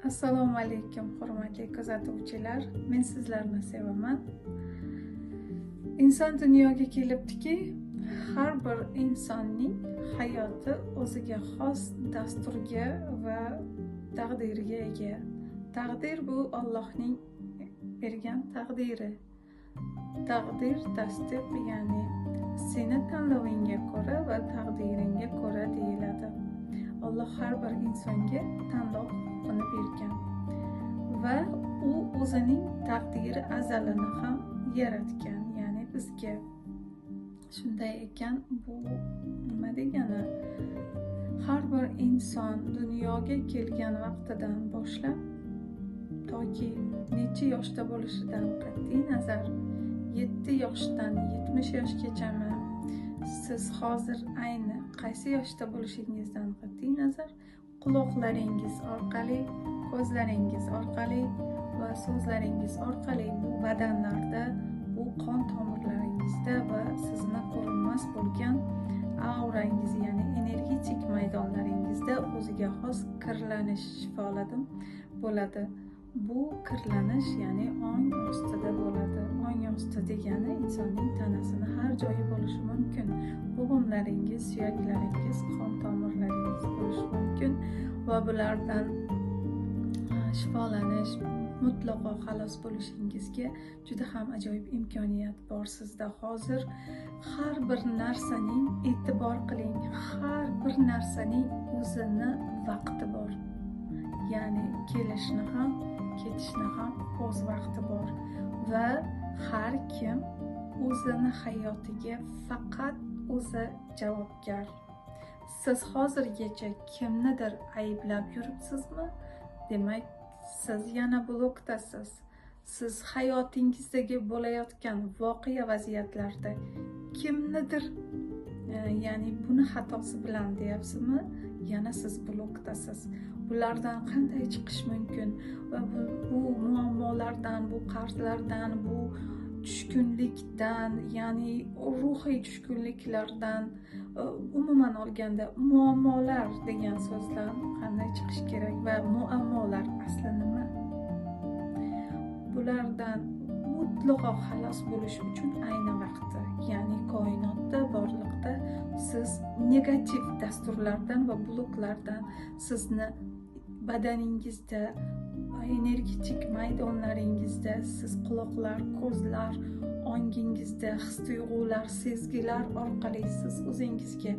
Assalomu alaykum hurmatli kuzatuvchilar, men sizlarni sevaman. Inson dunyoga kelibdiki, har bir insonning hayoti o'ziga xos dasturga va taqdiriga ega. Taqdir bu Allohning bergan taqdiri. Taqdir tasdiq, ya'ni seni tanlovingga ko'ra va taqdiringga ko'ra deyiladi. Alloh har bir insonga tanlov huquqini bergan va u o'zining taqdiri azalini ham yaratgan, ya'ni bizga. Shunday ekan, bu nima degani? Har bir inson dunyoga kelgan vaqtidan boshlab toki necha yoshda bo'lishidan qat'iy nazar, 7 yoshdan 70 yoshgachami, siz hozir ayni qaysi yoshda bo'lishingizdan qat'iy nazar, quloqlaringiz orqali, ko'zlaringiz orqali va so'zlaringiz orqali bu badanlarda, bu qon tomirlaringizda va sizni ko'rinmas bo'lgan aurangiz, ya'ni energetik maydonlaringizda o'ziga xos kirlanish shifoladim bo'ladi. Bu kirlanish, ya'ni ong ostida bo'ladi. Ong osti degani insonning tanasini har joyi bo'lishi mumkin. Bo'g'imlaringiz, suyaklaringiz, qon tomirlaringiz bo'lishi mumkin va bulardan shifolanish, mutlaqo xalos bo'lishingizga juda ham ajoyib imkoniyat bor sizda hozir. Har bir narsaning, e'tibor qiling, har bir narsaning o'zini vaqti bor. Ya'ni kelishni ham, ketishni ham o'z vaqti bor va har kim o'zini hayotiga faqat o'zi javobgar. Siz hozirgacha kimnidir ayblab yuribsizmi? Demak, siz yana blokdasiz. Siz hayotingizdagi bo'layotgan voqea vaziyatlarda kimnidir, ya'ni buni xatosi bilan deyapsizmi? Yana siz blokdasiz. Bulardan qanday chiqish mumkin va bu muammolardan, bu qarzlardan, bu tushkunlikdan, ya'ni ruhiy tushkunliklardan, umuman olganda muammolar degan so'zdan qanday chiqish kerak va muammolar asli nima? Bulardan mutlaqo xalos bo'lish uchun ayni vaqti, ya'ni koinotda, borliqda siz negativ dasturlardan va bloklardan sizni badaningizda, energetik maydonlaringizda, siz quloqlar, ko'zlar, ongingizda his-tuyg'ular, sezgilar orqali siz o'zingizga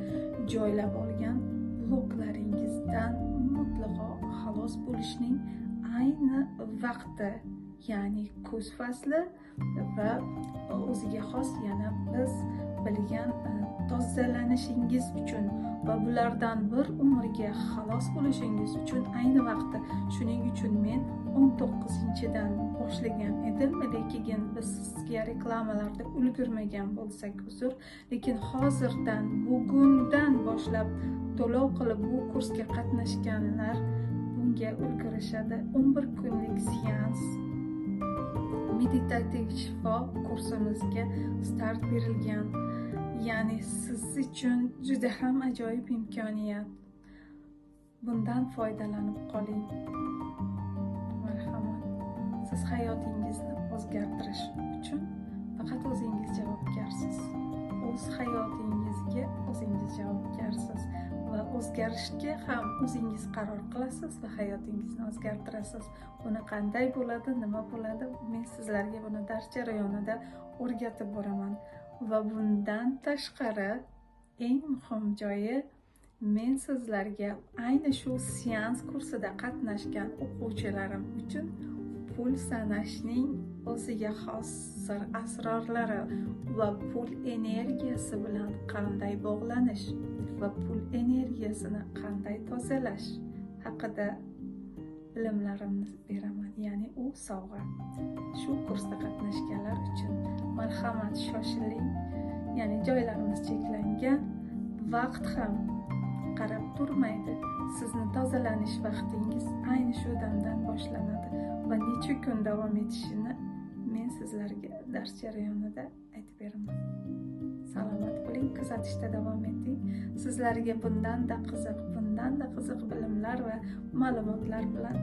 joylab olgan bloklaringizdan mutlaqo xalos bo'lishning ayni vaqti, ya'ni kuz fasli va o'ziga xos yana biz bilgan tozalanishingiz uchun va bulardan bir umrga xalos bo'lishingiz uchun ayni vaqti. Shuning uchun men 19-dan boshlagan edim, lekin biz sizga reklamalarda ulgurmagan bo'lsak uzr, lekin hozirdan, bugundan boshlab to'lov qilib bu kursga qatnashganlar bunga ulgurishadi. 11 kunlik seans meditativ shifo kursimizga start berilgan. Ya'ni siz uchun juda ham ajoyib imkoniyat. Bundan foydalanib qoling. Marhamat. Siz hayotingizni o'zgartirish uchun faqat o'zingiz javobgarsiz. O'z hayotingizga o'zingiz javobgarsiz va o'zgarishga ham o'zingiz qaror qilasiz va hayotingizni o'zgartirasiz. Buni qanday bo'ladi, nima bo'ladi, men sizlarga buni dars jarayonida o'rgatib boraman. Va bundan tashqari eng muhim joyi, men sizlarga ayni shu seans kursida qatnashgan o'quvchilarim uchun pul sanashning o'ziga xos sir asrorlari va pul energiyasi bilan qanday bog'lanish va pul energiyasini qanday tozalash haqida bilimlarimni beraman. Ya'ni u sovg'a. Shu kursda qatnashganlar uchun marhamat, shoshiling. Ya'ni joylarimiz cheklangan, vaqt ham qarab turmaydi. Sizni tozalanish vaqtingiz ayni shu damdan boshlanadi va necha kun davom etishini men sizlarga dars jarayonida aytib beraman. Salomat bo'ling, kuzatishda davom eting. Sizlarga bundan da qiziq, bundan da qiziq bilimlar va ma'lumotlar bilan